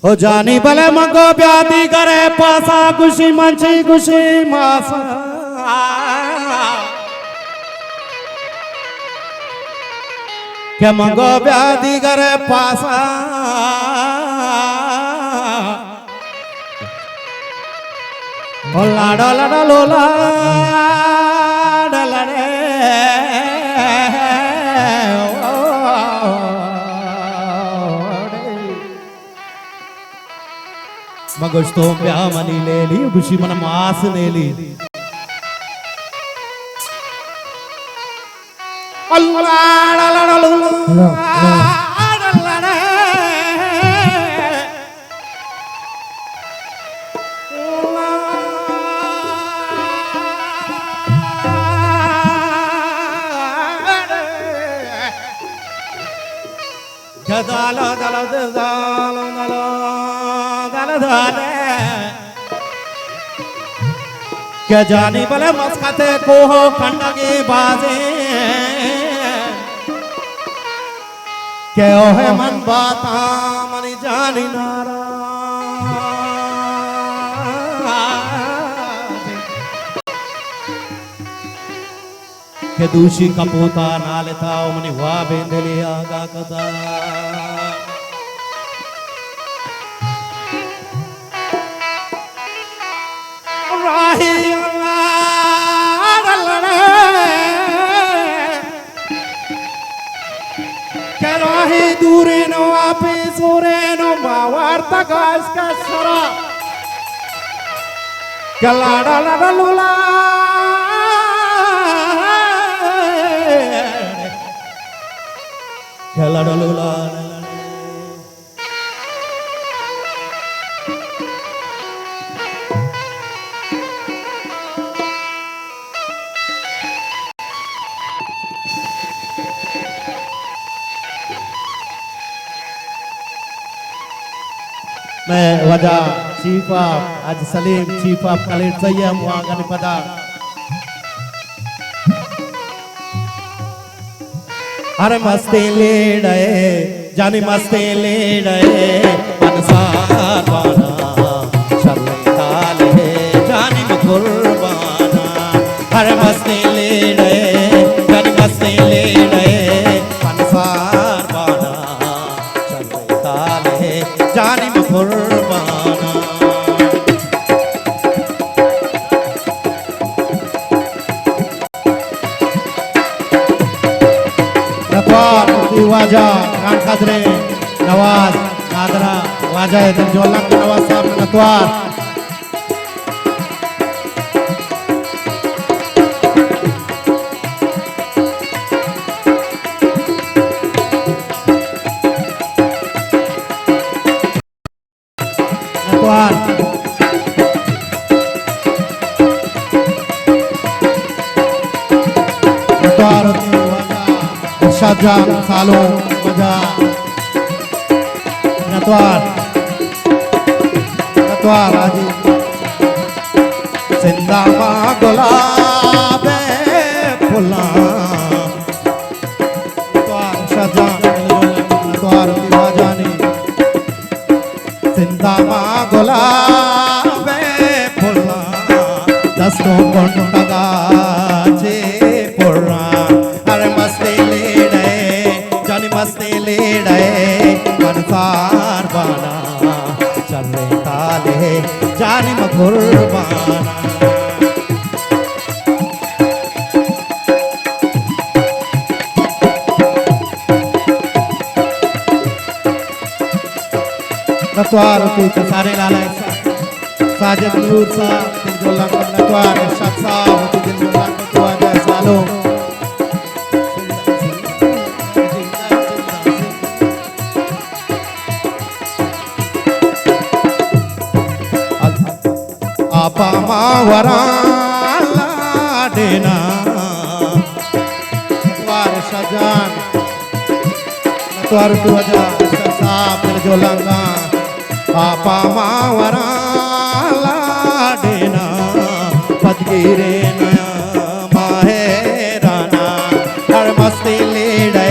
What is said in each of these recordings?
او جانی بلے من گو بیا دیگرے پاسا، گوشی من چی گوشی ماسا، کہ من گو بیا دیگرے پاسا. او لاڑا لاڑا لولا ڈلڑے. من گوشتوں بیا منی لیلی، گوشی من ماس نیلی. اللہ لا لا لا لا. کہ دالا دالا دالا دالا دالا دالا. کہ جانی بلے مسکت کوہ کنڈگی بازیں، کہ اوہ من باتاں منی جانی ناراض. کہ دوشی کپوتا نالتا و منی وابیں دلی آگا کتا. راہی اللہ اللہ، کہ راہی دورین و آپی سورین و ما وارتگا اس کا سرا. کہ لاڑا لاڑا لولا، کہ لاڑا لولا. مئے واجہ chief of Haji Saleem, chief of کلیٹ سید، مواگن پدا. ہر مستیں لیڑے، جانی مستیں لیڑے، من سار بانا، شریں تالے، جانی قربانا. ہر مستیں لیڑے، جانی مستیں لیڑے، من سار بانا، شریں تالے، جانی قربانا. نتوار وتی واجہ گران قدریں نواز نادرا، واجہ دل جولنگ نواز صاحب نتوار. نتوار. نتوار وتی واجہ ارشاد جان سالوں واجہ. نتوار. نتوار حاجی. زندہ ما گلاب پھلاں. نتوار ارشاد جان، نتوار وتی واجہانی. زندہ ما گلاب پھلاں، دستوں کنٹگا چے پھلاں. ہر مستیں لیڑے، جانی مستیں لیڑے، من سار بانا، شریں تالے، جانی قربانا. نتوار وتی کساریں لالا ساجد نور صاحب، دل جولنگ نتوار ارشاد صاحب، وتی دل جولنگ نتوار جائے سالوں. آپا ما وراں لاڈینا. نتوار ارشاد جان، نتوار وتی واجہ ارشاد صاحب، دل جولنگاں. آپا ما وراں لاڈینا، پدگیرین ماہرانا. ہر مستیں لیڑے،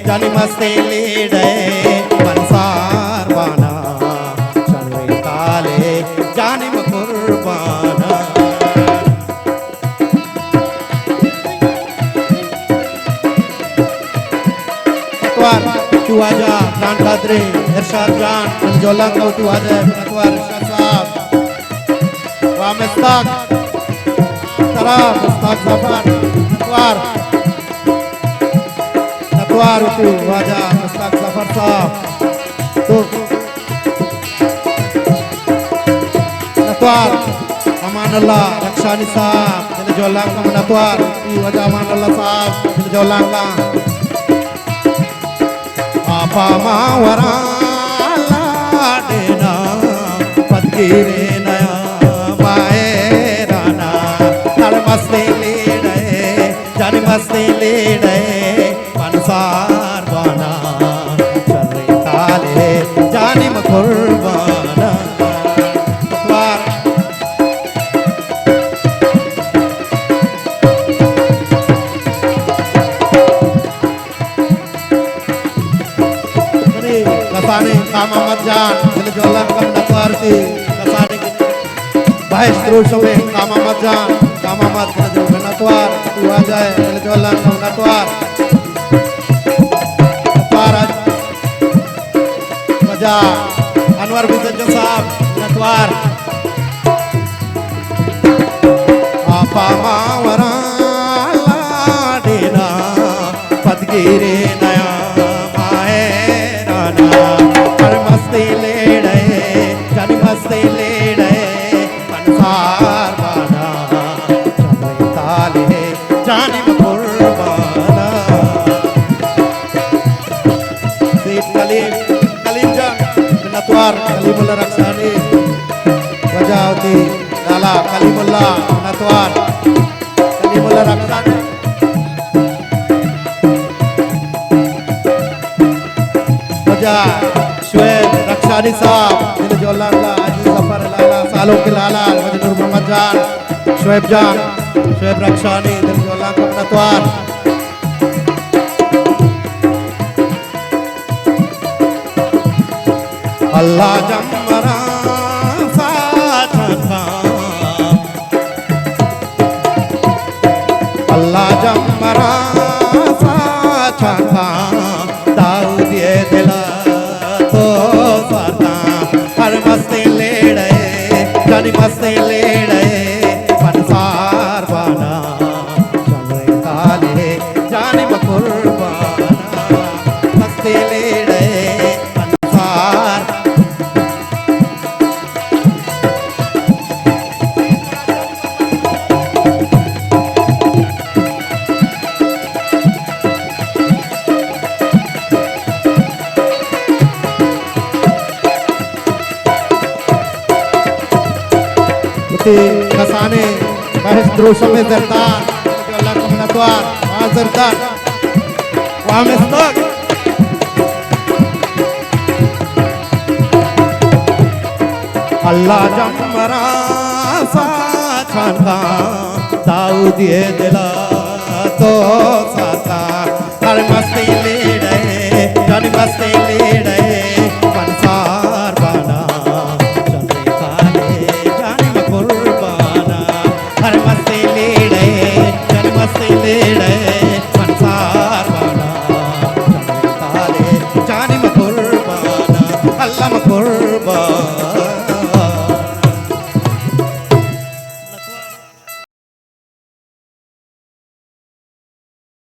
جانی مستیں لیڑے، من سار بانا، ارشاد جان، دل جولانک ءَ وتی واجہ منتوار ارشاد صاحب۔ و مستاق، ترا مستاق ظفر، منتوار۔ منتوار وتی واجہ مستاق ظفر صاحب۔ تو منتوار امان اللہ رخشانی صاحب، دل جولانک ءَ منتوار، وتی واجہ امان اللہ صاحب، دل جولانک ءَ۔ آپا ما وراں لاڈینا، پدگیرے نیا ماہرانا۔ ہر مستیں لیڑے، جانی مستیں لیڑے، پنسار بانا، چلے تالے، جانی مقربانا۔ توار منی کسانیں کام احمد جان، دل جولانک ءَ منتوار تی۔ کسانیں بہشت روشمیں کام احمد جان، کام احمد دل منتوار، تو واجہ ئے، دل جولانک ءَ منتوار۔ منتوار واجہ انور بزنجو صاحب، منتوار۔ آپا ما وراں لاڈینا، پدگیرے نیا ماہرانا۔ ہر مستیں لیڑے، جانی مستیں لیڑے، پنسار بانا، چلے تالے، جانی مقربانا۔ سیٹھ کلیم، کلیم جان، منتوار، کلیم اللہ رخشانی، واجہ وتی لالا کلیم اللہ، منتوار، کلیم اللہ رخشانی۔ واجہ شعیب رخشانی صاحب، دل جولانک ءَ، حاجی ظفر لالا، سالونک لالا، واجہ نور محمد جان، شعیب جان، شعیب رخشانی، دل جولانک ءَ منتوار۔ اللہ جمراں ساچن کاں، اللہ جمراں ساچن کاں، داؤدی دل ءَ تو سوار کاں۔ ہر مستیں لیڑے، جانی مستیں لیڑے، پنسار بانا، چلے تالے، جانی مقربانا۔ مستیں لیڑے، پنسار۔ وتی کسانیں بہشت دروشم ءِ زردار، اللہ ءَ منتوار، آ زردار۔ وامستگ۔ اللہ جمراں ساچن کاں، داؤدی دل ءَ تو سوار کاں۔ ہر مستیں لیڑے، جانی مستیں لیڑے، پنسار بانا، چلے تالے، جانی مقربانا۔ ہر مستیں لیڑے، جانی مستیں لیڑے، پنسار بانا، چلے تالے، جانی مقربانا، اللہ مقربانا۔